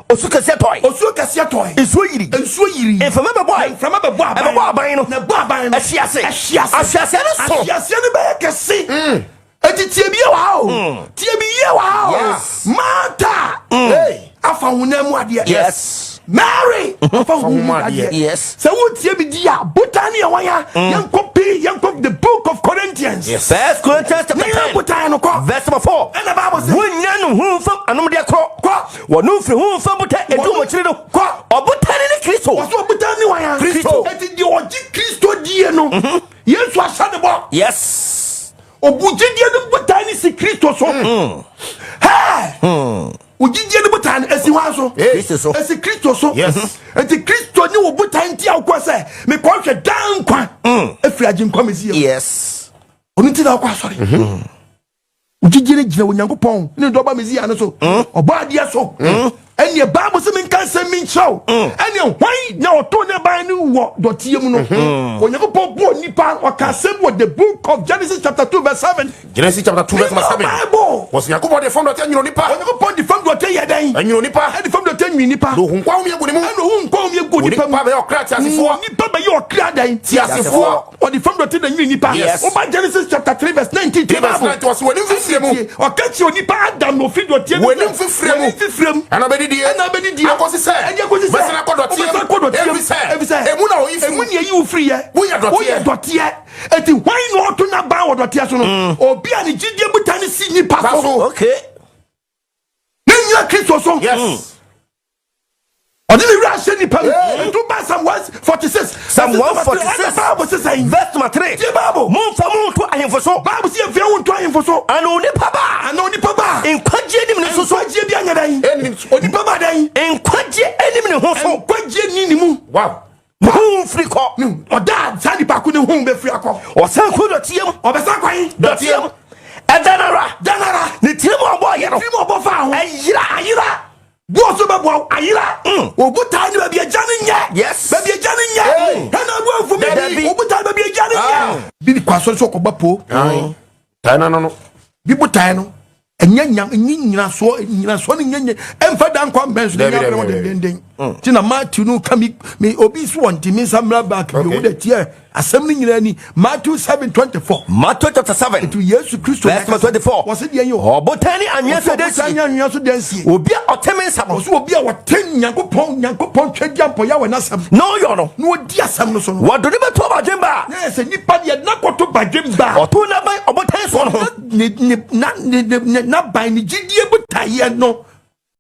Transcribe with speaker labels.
Speaker 1: Osu kɛseɛ tɔe.
Speaker 2: Osuo kɛseɛ tɔe.
Speaker 1: Nsuo yiri.
Speaker 2: Nsuo yiri.
Speaker 1: Mframa bɛbɔe.
Speaker 2: Mframa bɛbɔ aban.
Speaker 1: Ɛbɛbɔ aban no.
Speaker 2: Na ɛbɔ aban no.
Speaker 1: Ɛhye ase.
Speaker 2: Ɛhye ase.
Speaker 1: Ahweaseɛ no so.
Speaker 2: Ahweaseɛ no bɛyɛ kɛse. Eti tie bi yɛ wɔ ha o. Tie bi yɛ wɔ ha o.
Speaker 1: Yes.
Speaker 2: Martha.
Speaker 3: Hey.
Speaker 2: Afa honam mu adeɛ.
Speaker 1: Yes.
Speaker 2: Mary. Afa honam mu adeɛ.
Speaker 1: Yes.
Speaker 2: Sɛ wotie bi di a, botan ne yɛ wɔn ya. Yɛnkɔ pii, yɛnkɔ the book of Corinthians.
Speaker 3: Yes.
Speaker 1: First Corinthians chapter
Speaker 2: Ne yɛn
Speaker 1: 10
Speaker 2: botan no kɔ.
Speaker 1: verse number 4.
Speaker 2: Ɛna Bible sɛ.
Speaker 1: Wonya no honhom fam anomdeɛ korɔ.
Speaker 2: Kɔ.
Speaker 1: Wɔnom firi honhom fam botan edu wɔn akyiri no.
Speaker 2: Kɔ.
Speaker 1: Ɔbotan ne Kristo.
Speaker 2: Wɔsɛ ɔbotan ne wɔn ya.
Speaker 1: Kristo.
Speaker 2: Eti deɛ ɔgye Kristo die no. Yesu ahyɛ ne bɔ.
Speaker 1: Yes.
Speaker 2: Obu gyidie no botan ne si Kristo so. Hɛɛ. Ogyidie no botan no esi hwan so?
Speaker 1: Kristo so.
Speaker 2: Esi Kristo so.
Speaker 3: Yes.
Speaker 2: Eti Kristo ne wo botan nti a wokɔ sɛ mekɔhwɛ daa nkwa. Efiri agye nkwa mesi yɛ.
Speaker 1: Yes.
Speaker 2: Ɔno nti na wokɔ asɔre. Ogyidie no gyina Onyankopɔn ne dɔba Mesia no so. Ɔbɔ adeɛ so. Ɛneɛ Bible sɛ menka nsɛm mi nkyerɛ wo. Ɛneɛ hwan na ɔtoo ne ban no wɔ dɔteɛ mu no. Onyankopɔn bɔɔ nipa, ɔka asɛm wɔ the book of Genesis chapter 2 verse 7.
Speaker 3: Genesis chapter 2 verse number 7.
Speaker 2: Bible.
Speaker 3: Wɔsi Nyankopɔn de fam dɔteɛ nwene nipa.
Speaker 2: Onyankopɔn de fam dɔteɛ yɛ dɛn?
Speaker 3: Ɛnwene nipa.
Speaker 2: Ɛde fam dɔteɛ nwene nipa.
Speaker 3: Na ohun kwa homi agu ne mu.
Speaker 2: Ɛna ohun nkwa homi agu nipa mu.
Speaker 3: Onipa bɛyɛ ɔkra teasefoɔ.
Speaker 2: Nipa bɛyɛ ɔkra dɛn?
Speaker 3: Teasefoɔ.
Speaker 2: Ɔde fam dɔteɛ na nwene nipa.
Speaker 3: Yes.
Speaker 2: Woba Genesis chapter 3 verse 19.
Speaker 3: 3 verse 19, wɔsi w'anim fifire mu.
Speaker 2: Ɔka kyerɛ onipa Adam na ofi dɔteɛ mu.
Speaker 3: W'anim fifire mu.
Speaker 2: W'anim fifire mu.
Speaker 3: Ɛna bɛdidie.
Speaker 2: Ɛna bɛdidie.
Speaker 3: Akɔsi sɛ.
Speaker 2: Ɛde akɔsi sɛ.
Speaker 3: Bɛsɛn akɔ dɔteɛ mu.
Speaker 2: Wobɛsan akɔ dɔteɛ mu.
Speaker 3: Efi sɛ. Emu na oyi firi.
Speaker 2: Emu na eyi wo firi yɛ.
Speaker 3: Woyɛ dɔteɛ.
Speaker 2: Woyɛ dɔteɛ. Eti hwan na ɔto n'aban wɔ dɔteɛ so no? Obi a ne gyidie buta ne si nipa
Speaker 3: Ba
Speaker 2: so.
Speaker 3: so.
Speaker 1: Okay.
Speaker 2: Ne nyina Kristo so.
Speaker 3: Yes.
Speaker 2: Ɔde ne wura ahyɛ nipa mu. Etu ba Psalm 146.
Speaker 1: Psalm 146.
Speaker 2: Bible sɛ.
Speaker 1: Verse number 3.
Speaker 2: Tie Bible.
Speaker 1: Momfa mo nto ahemfo so.
Speaker 2: Bible sɛ yɛmfia wo nto ahemfo so.
Speaker 1: Ana onipa ba.
Speaker 2: Ana onipa ba.
Speaker 1: Nkwagye anim ne so so.
Speaker 2: Nkwagye bi anyɛ dɛn?
Speaker 3: Ɛnim so.
Speaker 2: Onipa ba dɛn?
Speaker 1: Nkwagye anim ne ho so.
Speaker 2: Nkwagye ni ne mu.
Speaker 3: Wow.
Speaker 1: Ne ho mfiri kɔ.
Speaker 2: Ɔda saa nipa ko ne ho bɛfiri akɔ.
Speaker 1: Ɔsan kɔ dɔteɛ mu.
Speaker 2: Ɔbɛsa kwan.
Speaker 1: Dɔteɛ mu. Ɛda no ara.
Speaker 2: Danara.
Speaker 1: Ne tirim a ɔbɔɔyɛ no.
Speaker 2: Tirim a ɔbɔ fa ho.
Speaker 1: Ɛyera.
Speaker 2: Ayera. Boɔ so bɛboa wo. Ayera. Obotan ne baabi agya ne nyɛ.
Speaker 1: Yes.
Speaker 2: Baabi agya ne nyɛ. Ɛna abu afu mi.
Speaker 1: Dabi.
Speaker 2: Obotan baabi agya ne nyɛ. Bi kɔ asɔre sɛ ɔkɔba po.
Speaker 3: Tae na no no.
Speaker 2: Bi botan no. Ɛnyɛ nyam, ɛnyɛ nyinasoɔ, nyinasoɔ no nyɛ nyɛ. Ɛmfa da nkwa mbɛn so.
Speaker 3: Dabi,
Speaker 2: Nyɛ
Speaker 3: dabi,
Speaker 2: abɛn
Speaker 3: dabi.
Speaker 2: dendenden. Ti na Matthew no ka mi mi obi so wɔn ti mi nsa mmra back bi
Speaker 3: Okay.
Speaker 2: o de tiɛ asɛm no nyinaa ni Matthew 7:24.
Speaker 1: Matthew chapter 7.
Speaker 2: Etu Yesu Kristo.
Speaker 1: Verse number 24.
Speaker 2: Wɔsi deɛ yi o.
Speaker 1: Ɔbotan ne anwea so
Speaker 2: Ɔbotan
Speaker 1: dansie.
Speaker 2: ne anwea so dansie.
Speaker 1: Obi a ɔte me nsa no.
Speaker 2: Ɔsɛ obi a wɔte Nyankopɔn twɛdi ampɔyɛ wɔ n'asɛm.
Speaker 1: Na ɔyɔ no.
Speaker 2: Na ɔdi asɛm no so no.
Speaker 1: Wɔde ne bɛto badwen ba.
Speaker 2: Na yɛ sɛ nipa deɛ n'akɔto badwen ba.
Speaker 1: Ɔto n'aban ɔbotan soɔ no ho.
Speaker 2: Ne ne na ne ne ne n'aban ne gyidie botaeɛ no.